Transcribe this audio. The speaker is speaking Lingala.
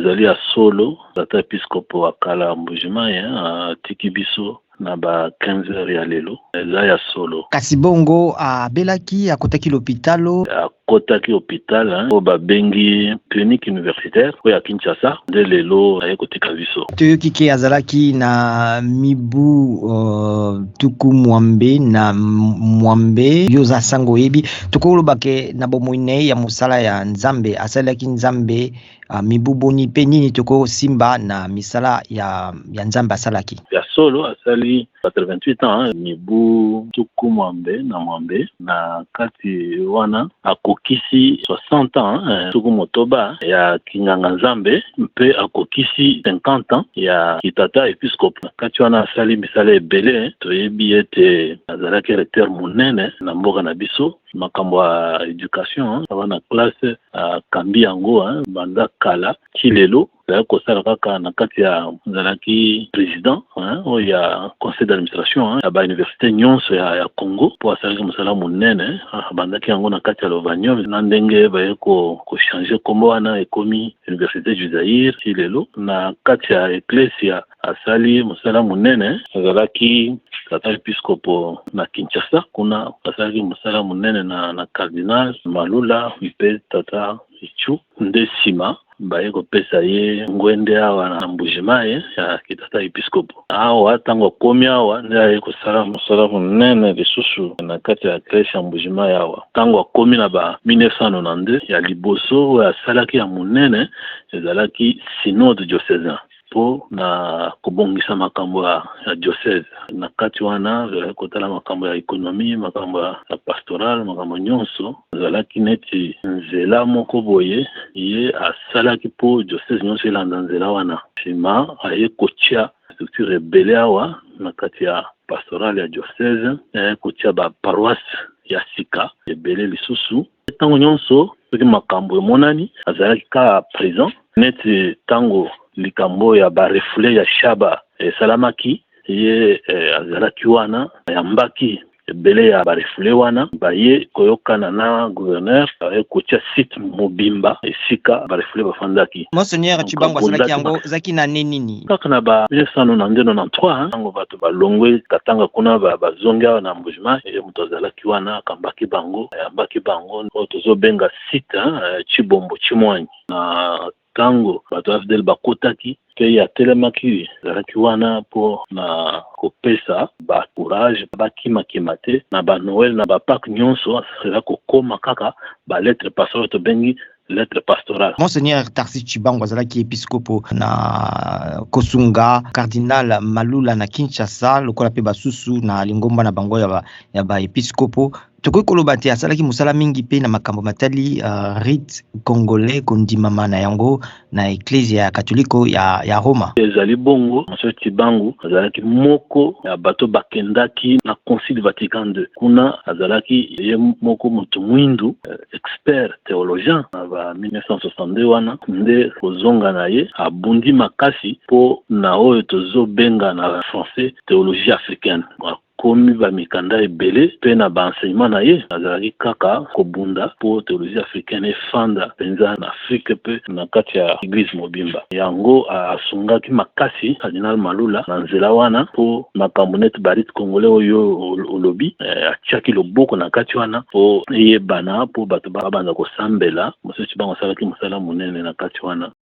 Ezali ya solo, tata episkopo wa kala ya Mbuji-Mayi atiki biso na ba 15 heures ya lelo. Eza ya solo. Kasi bongo abelaki, akotaki lopitalo? Akotaki hopital oyo babengi Clinique universitaire oyo ya Kinshasa, nde lelo aye kotika biso. Toyoki ke azalaki na mibu 66. Yo oza sango, oyebi, tokoloba ke na bomoi na ye ya mosala ya Nzambe, asalelaki Nzambe mibu boni, mpe nini tokosimba na misala ya Nzambe asalaki? Ya solo, asali 88 ans, mibu 68. Na kati wana akokisi 60 ans, 60 ya kinganga Nzambe, mpe akokisi 50 ans ya kitata episcope. Na kati wana asali misala ebele. Toyebi ete azalaki recteur monene na mboka na biso. Makambo ya education, wana classe, akambi yango banda kala ti lelo. Azalaki kosala kaka na kati ya, azalaki président oyo ya conseil d'administration ya bauniversité nyonso ya Congo, mpo asalaki mosala monene. Abandaki yango na kati ya Lovanium, na ndenge baye kochanger nkombo wana, ekomi Université du Zaïre ti lelo. Na kati ya eklesia asali mosala monene. Azalaki tata episkopo na Kinshasa. Kuna asalaki mosala monene na cardinal Malula mpe tata Ichu. Nde nsima baye kopesa ye ngwende awa na Mbujimayi ya kitata episkopo. Awa ntango akomi awa, nde aye kosala mosala monene lisusu na kati ya eklese ya Mbujimayi awa. Ntango akomi na ba 1992, ya liboso oyo asalaki ya monene ezalaki synode diocésain mpo na kobongisa makambo ya diocèse. Na kati wana azalaki kotala makambo ya économie, makambo ya pastoral, makambo nyonso. Ezalaki neti nzela moko boye ye asalaki mpo diocèse nyonso elanda nzela wana. Nsima aye kotia structure ebele awa na kati ya pastoral ya diocèse, aye kotia baparoisse ya sika ebele lisusu. Ntango nyonso soki makambo emonani, azalaki kaka présent, neti ntango likambo ya barefoulés ya Shaba esalamaki, ye azalaki wana, ayambaki ebele ya barefoulés wana, baye koyokana na gouverneur, baye kotia site mobimba esika barefoulés bafandaki. Monseigneur Tshibangu asalaki yango, ezalaki na ne nini? Kaka na ba 1992, 93, ntango bato balongwe Katanga kuna, bazongi awa na Mbujimayi, ye moto azalaki wana, akambaki bango, ayambaki bango, oyo tozobenga site Chibombo Chimwanyi. Na ntango bato ya AFDL bakotaki mpe ye atelemaki, azalaki wana mpo na kopesa bacourage, bakimakima te. Na banoël, na bapâques nyonso, eza kokóma kaka balettre pastorale, tobengi lettre pastorale. Monseigneur Tharcisse Tshibangu azalaki episkopo na kosunga cardinal Malula na Kinshasa, lokola mpe basusu na lingomba na bango ya baepiskopo. Tokoki koloba te asalaki mosala mingi mpe na makambo matali rite congolais, kondimama na yango na eklesia ya katoliko ya Roma? Ezali bongo. Monsieur Tshibangu azalaki moko ya bato bakendaki na Concile Vatican II. Kuna azalaki ye moko moto mwindu expert théologien na ba 1962 wana. Nde kozonga na ye, abundi makasi mpo na oyo tozobenga na français théologie africaine. Akomi bamikanda ebele, mpe na baenseignement na ye azalaki kaka kobunda mpo théologie africaine efanda mpenza na Afrique mpe na kati ya église mobimba. Yango asungaki makasi cardinal Malula na nzela wana, mpo makambo neti barite congolais oyo olobi, atiaki loboko na kati wana mpo eyebana, mpo bato babanda kosambela. Mosusu bango asalaki mosala monene na kati wana.